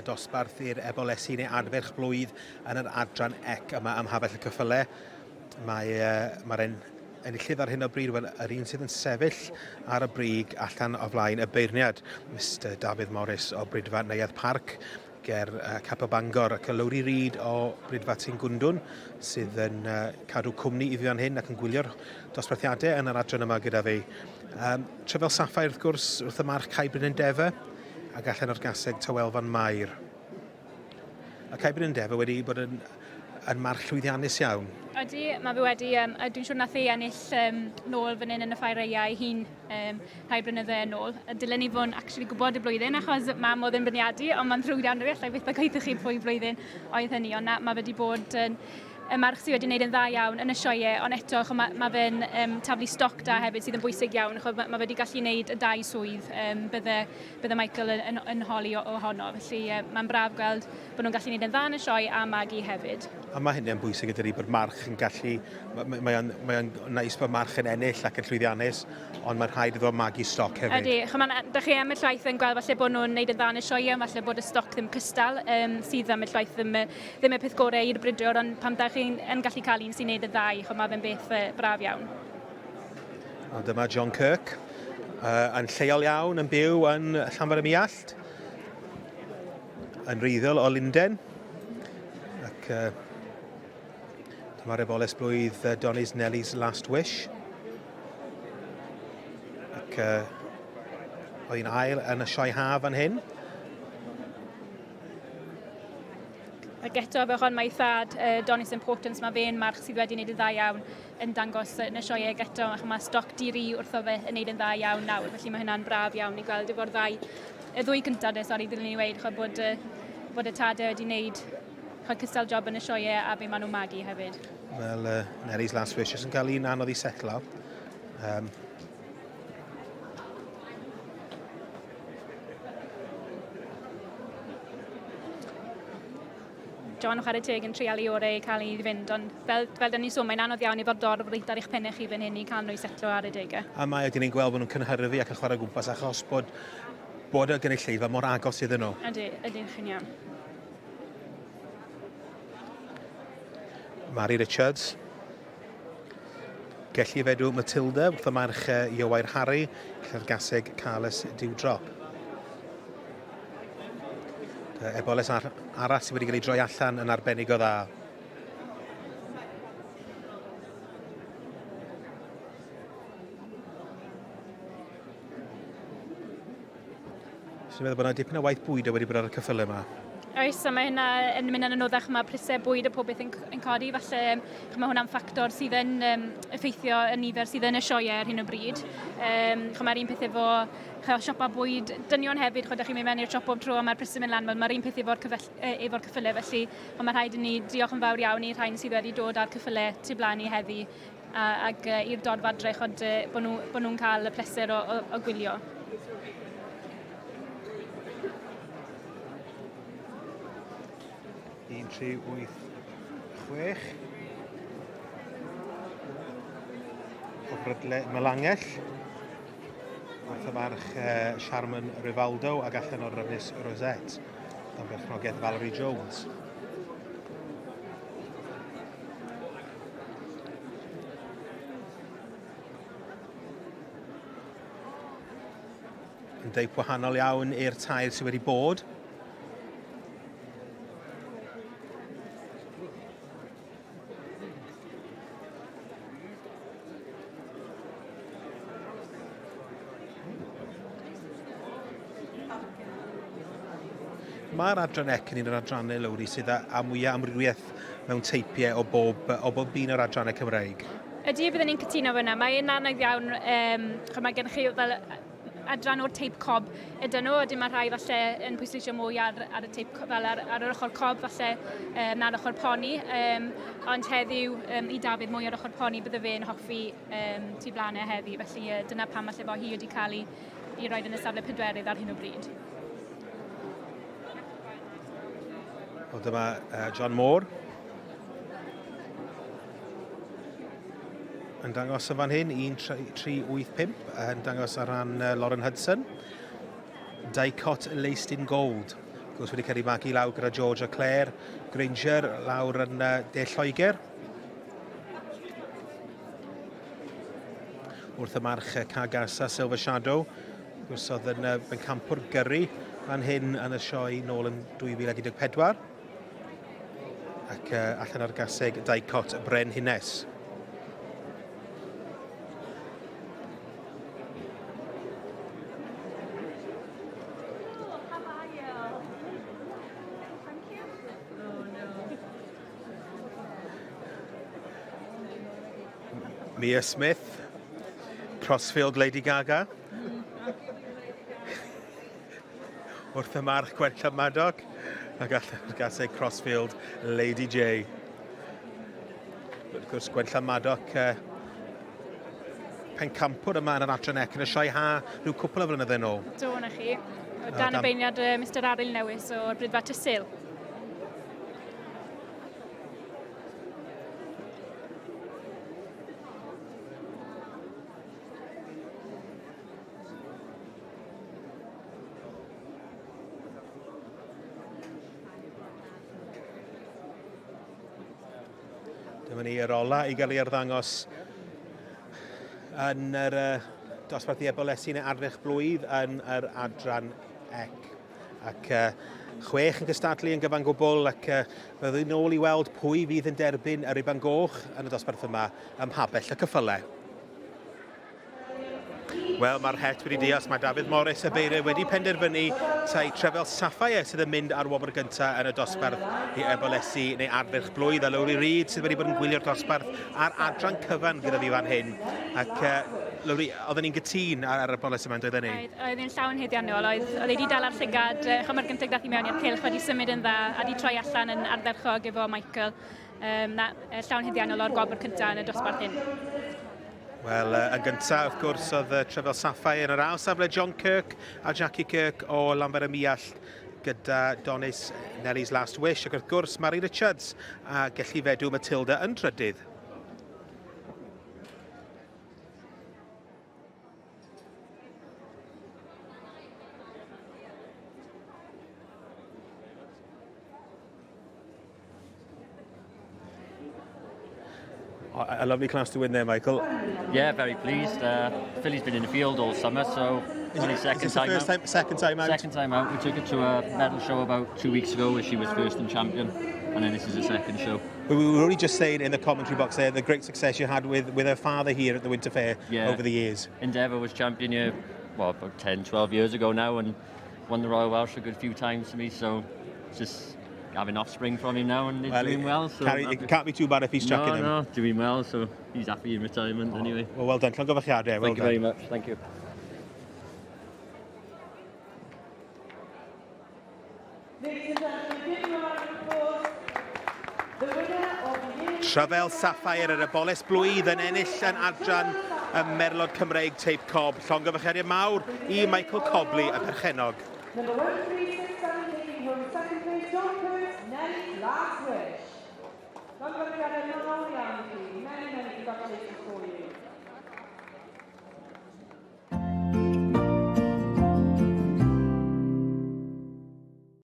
dosbarth i'r ebolesi neu adferch blwydd yn yr adran ec yma ym Mhabell y Cyffyle. Mae, uh, mae'r en, enillydd ar hyn o bryd, wel, yr un sydd yn sefyll ar y brig allan o flaen y beirniad, Mr Dafydd Morris o Bridfa Neuadd Parc ger uh, Capel Bangor ac y Lowri Reid o Bridfa Tyn Gwndwn sydd yn uh, cadw cwmni i fi fan hyn ac yn gwylio'r dosbarthiadau yn yr adran yma gyda fi. Um, Trefel Sapphire wrth gwrs wrth y march Cae Bryn Endeavour ac allan o'r gaseg Tawelfan Mair. Mae Cae Bryn Endeavour wedi bod yn, yn march llwyddiannus iawn. Ydy, mae fe wedi, um, a dwi'n siŵr nath ei ennill um, nôl fan hyn yn y ffair eiau hun um, rhai blynydde yn ôl. A dylen ni fod yn actually gwybod y blwyddyn, achos mam oedd yn bryniadu, ond mae'n ddrwg iawn i fi, allai byth a gweithio chi pwy flwyddyn oedd hynny, ond na, mae fe wedi bod yn y march sydd wedi gwneud yn dda iawn yn y sioeau, ond eto ch'mo' ma' ma' fe'n um, taflu stoc da hefyd sydd yn bwysig iawn, ch'mo' ma' ma' fe wedi gallu gwneud y dau swydd um, bydde, bydde Michael yn, yn, yn holi ohono. Felly uh, mae'n braf gweld bod nhw'n gallu gwneud yn dda yn y sioe a magu hefyd. A mae hynny'n bwysig ydy bod march yn gallu, mae, mae o'n, mae o'n neis bod march yn ennill ac yn llwyddiannus, ond mae'n rhaid iddo magu stoc hefyd. Ydy, ch'mo' da chi ambell waith yn gweld falle bod nhw'n neud yn dda yn y sioe, ond falle bod y stoc ddim cystal, um, sydd ambell waith ddim, ddim y peth gorau i'r bridiwr, ond pan da chi'n yn gallu cael un sy'n neud y ddau, ch'mo' mae fe'n beth uh, braf iawn. A dyma John Kirk, uh, yn lleol iawn, yn byw yn Llanfair y Muallt, yn wreiddiol o Lunden, ac uh, dyma'r eboles blwydd uh, Donny's Nelly's Last Wish. Ac uh, oedd hi'n ail yn y sioe haf fan hyn. Ac eto, fe hon mae thad uh, Donny's Importance, mae fe'n march sydd wedi wneud yn dda iawn yn dangos yn y sioe ag eto, ac mae stoc diri wrtho fe yn wneud yn dda iawn nawr, felly mae hynna'n braf iawn i gweld efo'r ddau, y ddwy gyntaf de, sori, ddylwn ni weud, chod, bod, bod y tadau wedi wneud chod, cystal job yn y sioe a be maen nhw'n magu hefyd. Wel, uh, Nelly's Last Wish yn cael un anodd i setlo. Um, John chwarae teg yn treial ei orau i cael ei fynd, ond fel, fel dyn ni'n sôn, mae'n anodd iawn efo'r dorf reit ar eich pennau chi fan hyn i cael nhw i setlo ar y degau. A mae ydyn ni'n gweld bod nhw'n cynhyrfu ac yn chwarae gwmpas achos bod, bod y gynulleidfa mor agos iddyn nhw. Ydy, ydy, chi'n iawn. Mary Richards. Gelli fedw Matilda wrth y march Iowair Harry, Llangaseg Carles Dewdrop. Eboles arall sydd wedi cael ei droi allan yn arbennig o dda. Dwi'n meddwl bod yna dipyn o waith bwydo wedi bod ar y ceffylau yma. Oes, a mae hynna yn mynd yn anoddach, mae prisau bwyd a pob beth yn, yn codi, falle mae hwnna'n ffactor sydd yn um, effeithio y nifer sydd yn y sioeau ar hyn o bryd. Um, mae'r un peth efo ch'o, siopa bwyd dynion hefyd, ch'o, da chi'n mynd mewn i'r siop bob tro a mae'r prisau mynd lan, mae'r un peth efo'r efo ceffylau, felly mae rhaid i ni diolch yn fawr iawn i'r rhain sydd wedi dod â'r ceffylau tu blaen i heddi a, ag uh, i'r dorf adre, chod, uh, bod nhw'n nhw, nhw cael y pleser o, o, o gwylio. Un, tri, wyth, chwech. O Brydle Melangell. Wrth y farch uh, Sharman Rivaldo ac allan o'r Ynys Rosette. Dan berchnogaeth Valerie Jones. Yn deip wahanol iawn i'r tair sydd wedi bod. Mae'r adran ec yn un o'r adrannau, Lowri, sydd â, â mwyaf amrywiaeth mewn teipiau o bob, o bob un o'r adrannau Cymreig. Ydy, byddwn ni'n cytuno fyna. Mae'n anodd iawn, um, mae gennych chi fel adran o'r teip cob ydyn nhw, ydyn mae rhai falle yn pwysleisio mwy ar, ar y teip, fel ar, ar yr ochr cob falle um, na'r ochr poni, um, ond heddiw um, i Dafydd mwy ar ochr poni bydde fe'n hoffi um, tu blaenau heddi, felly uh, dyna pam falle bod hi wedi cael ei, ei roed yn y safle pedwerydd ar hyn o bryd. Wel, dyma uh, John Moore. Yn dangos yn fan hyn, 1, 3, 3, 8, 5, yn dangos ar ran uh, Lauren Hudson. Dicot Laced in Gold. Gwrs wedi cael ei magu lawr gyda George a Claire Granger lawr yn De Lloegr. Wrth y march Cagasa Silver Shadow, gwrs oedd yn bencampwr gyrru fan hyn yn y sioe nôl yn 2014. Ac allan ar gaseg Daicot Brenhines. Mia Smith, Crossfield Lady Gaga. Wrth y march Gwenllian Maddock ac allan gaseg Crossfield Lady J. Wrth gwrs, Gwenllian Maddock, pencampwr yma yn yr adran ec yn y sioe ha rhyw cwpl o flynyddoedd yn ôl. Do, na chi. O dan y beiniad Mr Aril Lewis o'r Brydfa Tysil. Dyma ni yr ola i gael ei arddangos yn yr uh, dosbarth i ebolesi neu arddull blwydd yn yr adran ec. Ac uh, chwech yn cystadlu yn gyfan gwbl ac uh, byddwn ni'n ôl i weld pwy fydd yn derbyn y riban goch yn y dosbarth yma ym Mhabell y Cyffyle. Wel, mae'r het wedi dios. Mae Dafydd Morris y Beire wedi penderfynu tai Trefel Sapphire sydd yn mynd ar wobr gyntaf yn y dosbarth i Ebolesi neu Ardderch Blwydd. A Lowri Reid sydd wedi bod yn gwylio'r dosbarth a'r adran cyfan gyda fi fan hyn. Ac uh, Lowri, oedden ni'n gytûn ar, ar y boles yma, yn doedden ni? Oedd, oedd hi'n llawn haeddiannol. Oedd, oedd wedi dal ar llygad, chomor gyntaf dath i mewn i'r cylch, wedi symud yn dda a wedi troi allan yn ardderchog efo Michael. Um, na, llawn haeddiannol o'r gwobr cyntaf yn y dosbarth hyn. Wel, yn gyntaf, wrth gwrs, oedd Trefel Sapphire yn yr ail safle John Kirk a Jackie Kirk o Lanfair y Miallt gyda Donis Nelly's Last Wish ac wrth gwrs Mary Richards a Gelli Fedw Matilda yn trydydd. A lovely class to win there, Michael. Yeah, very pleased. Philly's been in the field all summer, so only second time first out. Time, second time out? Second time out. We took her to a medal show about 2 weeks ago where she was first and champion, and then this is the second show. We were only just saying in the commentary box there the great success you had with, with her father here at the Winter Fair yeah. over the years. Endeavour was champion here, well, about 10, 12 years ago now, and won the Royal Welsh a good few times for me, so just having offspring from him now and he's well, doing well. So carry, it can't be too bad if he's chucking no, him. No, doing well, so he's happy in retirement oh, anyway. Well, well done. Llongyfarchiadau. Well Thank done. you very much. Thank you. Trafel Sapphire yr eboles blwydd yn ennill yn adran y Merlod Cymreig Teip Cob. Llongyfarchiadau mawr i Michael Cobley, y perchennog. Number 1367 taking home second place, John Kurtz, Nelly Last.